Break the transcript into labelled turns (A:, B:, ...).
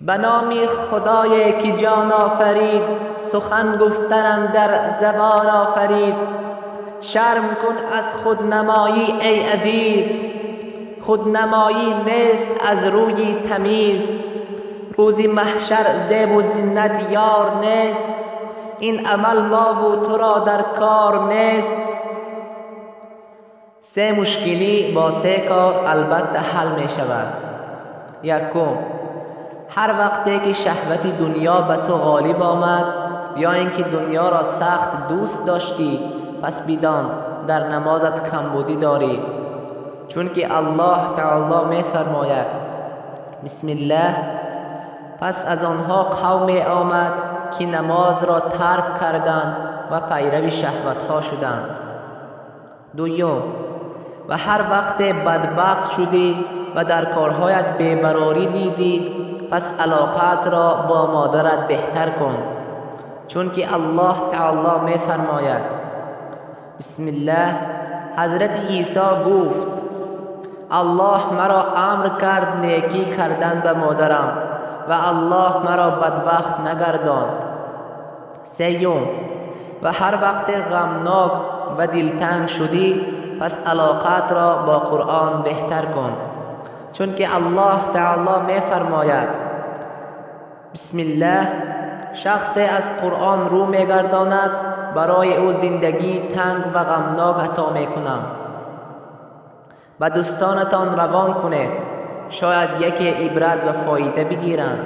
A: به نام خدای که جان آفرید، سخن گفتن اندر زبان آفرید. شرم کن از خودنمایی ای عزیز، خودنمایی نیست از روی تمیز. روزی محشر زیب و زینت یار نیست، این عمل ما و تو را در کار نیست. سه مشکلی با سه کار البته حل می شود. یکم، هر وقتی که شهوت دنیا به تو غالب آمد یا اینکه دنیا را سخت دوست داشتی، پس بدان در نمازت کمبودی داری، چون که الله تعالی می فرماید: بسم الله. پس از آنها قومی آمد که نماز را ترک کردند و پیرو شهوتها شدند. دوم، و هر وقت بدبخت شدی و در کارهایت بی‌براری دیدی، پس علاقت را با مادرت بهتر کن، چون که الله تعالی می فرماید: بسم الله. حضرت عیسی گفت: الله مرا امر کرد نیکی کردن به مادرم و الله مرا بدبخت نگرداند. سیوم، و هر وقت غمناک و دلتنگ شدی، پس علاقت را با قرآن بهتر کن، چون که الله تعالی می فرماید: بسم الله. شخص از قرآن رو می گرداند، برای او زندگی تنگ و غمناک عطا می کنم. و دوستانتان روان کنید، شاید یکی عبرت و فایده بگیرند.